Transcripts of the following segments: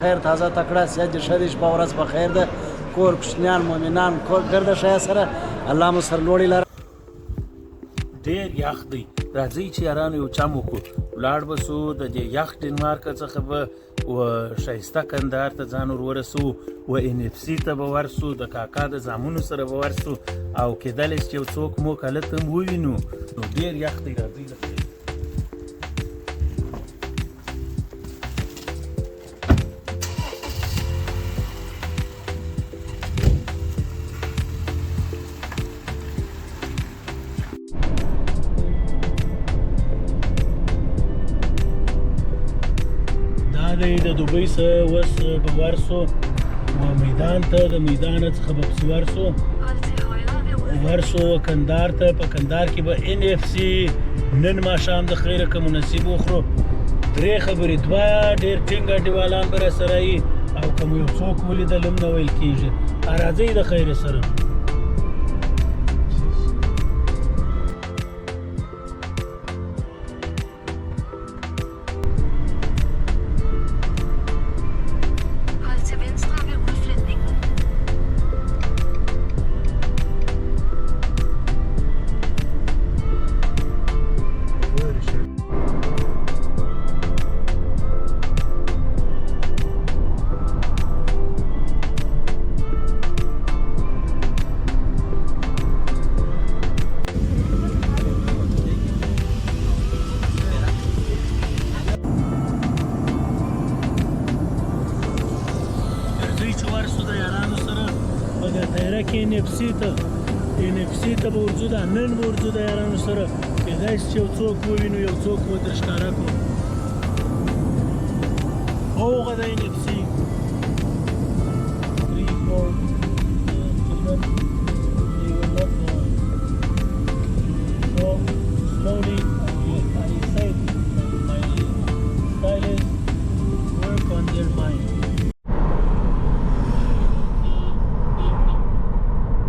خیر تازه تکړه صحت دې ښه دی، شپه ورځ په خیر ده، کور کوچنیان مؤمنان کور ګرده ښه سره الله مو سرلوړي لره. ډیر یخ دی، راځئ چې یارانو یو چم وکړو، ولاړ به سو د دې یخ ډنمارک څخه به و ښایسته کندهار ته ځان ور ورسوو، و ان اف سي ته به ورسو، د کاکا د زامنو سره به ورسو او کېدلی شي چې یو څوک مو هلته هم ووینو. نو ډیر یخ دی، راځئ له خیره. دا دی د دوبۍ څخه اوس به ورسو و میدان ته، د میدان څخه به پسې ورسو ورسو کندهار ته. په کندهار کې به ان اف سي نن ماښام د خیره که مو نصیب وخورو. درې خبرې، دوه ډېر ټینګ انډیوالان به راسره وي او که مو یو څوک ولیدل هم نه ویل کېږي. راځئ د خیره سره. Hold til venstre ved udfletningen. درځئ چې ورسو د یارانو سره په دې طیاره کې ان اف سي ته، ان اف سي ته به ورځو، دا نن به ورځو د یارانو سره. کېدای شي چې یو څوک ووینو، یو څوک مو در ښکاره کړو. هغه د ان اف سي 3 4 children, they will not go slowly. I said my style is work on their mind.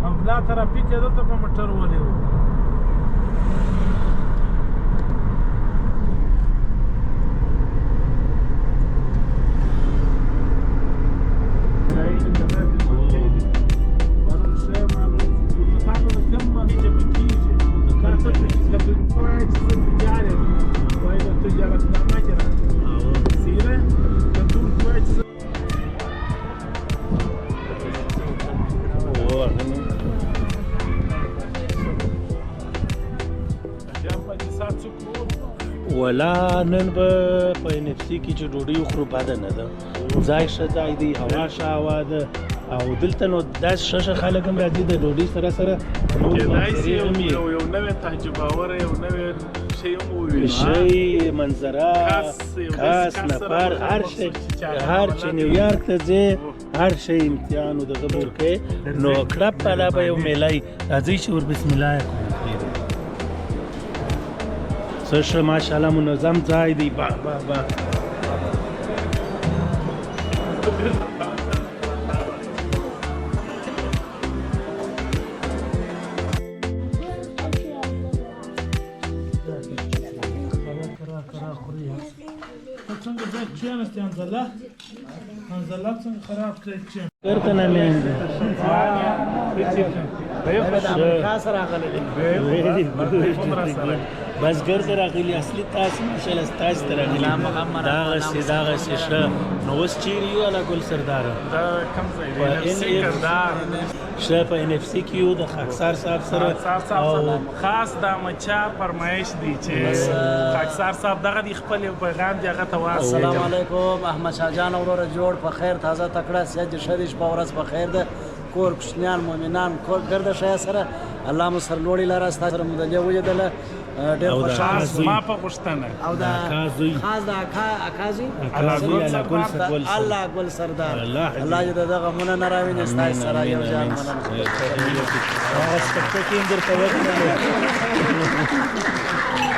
او بلا ترافیک یې دلته په موټر ولې و. او هغه نو ولا نن به په ان اف سي کې چې ډوډۍ وخورو بده نه ده، ځای ښه ځای دی، هوا ښه هوا ده او دلته نو داسې ښه ښه خلک هم راځي د ډوډۍ سره سره نور کېدای شي منظرې یو هم وي. یو نوی تجربه وره، یو نوی شی هم ووینو. شی منظره، کس، یو کس، داسې کس سره نفر، هر مخامخ شی، شو چې چا هر نه چې بلد. نیویارک ته ځې هر شی امتحان او دغه به ورکوې. نو کړپ بالا به یو میله وي. راځئ چې ور بسم الله یې کړو. څه ښه ماشاءالله منظم ځای دی. با با با. څنګه ځای کښېناستې حنظله؟ حنظله څنګه خراب کړی کښېناست؟ چېرته نه مې د امریکا سره راغلی دی. بس ګرځه راغلي، اصلي تاسو ماشاءالله ستاسو ته راغلي. دغسې دغسې ښه. نو اوس چیرې یو الله ګل سرداره؟ دا کوم ځای دی؟ په ان اف سي NF کندهار. ښه، په ان اف سي کې یو د خاکسار صاحب سره. خاکسار صاحب او سره خاص د احمدشاه فرمایش دی چې خاکسار صاحب دغه دی خپل یو پیغام دی هغه ته واستوي. السلام علیکم احمد شاه جان وروره، جوړ په خیر تازه تکړه صحت دې ښه دی، شپه ورځ په خیر ده، کور کوچنیان مؤمنان کور ګرده ښه سره الله مو سرلوړي لره. ستا سره مو د دې ولیدله، ډېر او د خوشحاله اکا خاص زوی. ما په غوښتنه او د د اکا زوی. خاص د اکا اکا زوی اکا زوی الله ګل د ګل الله ګل سردار، الله الله دې د دغه مونه نه راویني. ستاسو سره یو جان مننه. هغه سپکه هم درته وکړه.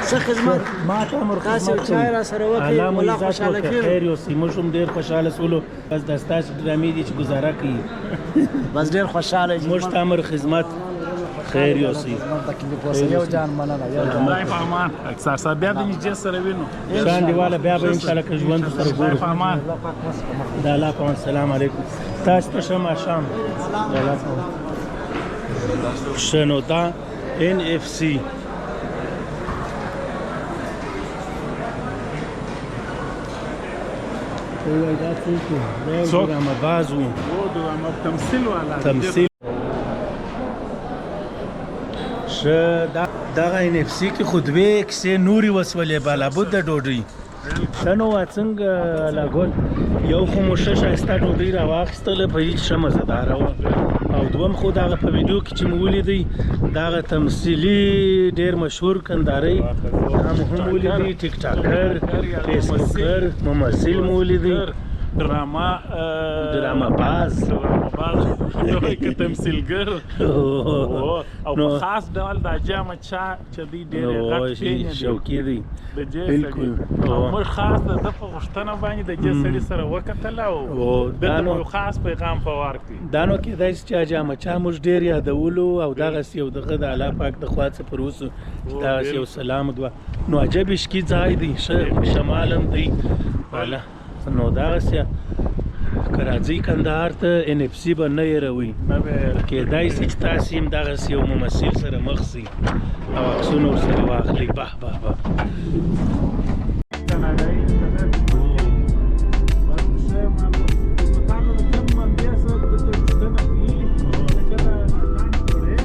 څه خدمت ما ته امر تاسو خدمت چای کوي. را سره وکړئ، الله مو والله عزت خوشحاله وکړه، کېږو. خیر یوسئ. موږ هم ډېر خوشحاله سولو. بس دا ستاسو ډرامې دي چې ګزاره کوي. بس ډېر خوشحاله یو. موږ ته امر خدمت. خیر یوسي. تکلیف اوسه. یو جان مننه، یو جان. خدای په امان خاکسار صاحب، بیا د نږدې سره وینو. شان دیواله بیا به ان شاء الله که ژوند سره خدای ګورو. په امان. د الله په امان. السلام علیکم. تاسو ته ښه ماښام. د الله په امان. ښه نو دا ان اف سی وای، دا څوک و؟ دا یو څوک؟ ډرامه باز و. و ډرامه تمثیل والا. تمثیل. ښه دا دغه ان اف سی کې خو دوې کیسې نورې وسولې، بالابود د ډوډۍ. ښه نو وا څنګه لا ګل، یو خو مو ښه ښایسته ډوډۍ راواخیستله، په هېڅ ښه مزهداره وه، او دوم خو دغه په ویډیو کې چې مو ولیدی دغه تمثیلي ډېر مشهور کندهاري دا مو هم ولیدی، ټیک ټاکر، فیسبوکر، ممثل مو ولیدی. ډرامه ډرامه باز. ډرامه باز که تمثیلګر او په خاص ډول د حاجي احمد شاه چې دی ډېر غټ فین دی، شوقي دی. د دې بالکل. سړي. او موږ خاص د ده په غوښتنه باندې د دې سړي سره وکتله او دلته مو یو خاص پیغام په ورکړي. دا نو کېدای شي چې حاجي احمد شاه موږ ډېر یادولو او دغسې یو دغه د الله پاک د خوا څخه پر وسو چې دغسې یو سلام دعا. نو عجب عشقي ځای دی، ښه شمال هم دی والا. نو دغسې که راځئ کندهار ته ان اف سي به نه هېروئ. نه به کېدای شي چې تاسې هم دغسې یو ممثل سره مخ شئ او عکسونه ورسره واخلئ. باه باه باه. کاناډایي انټرنیټ بس ښه معلوم د کوم منبع سره دلته پوښتنه کوي چې کله اکاونټ جوړې،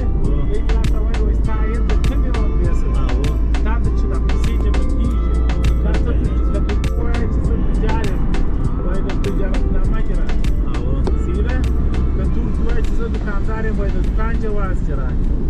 دی راته وایي، وایي ستا عاید د کومې منبع سره، تا ته چې دا پیسې جمع کېږي، که ته که ته ووایې چې زه تجار یم، وایي د تجارتنامه دې راکړه. صحیح ده؟ که ته ورته ووایې چې زه دکاندار یم، وایي د دکان جواز دې راکړه.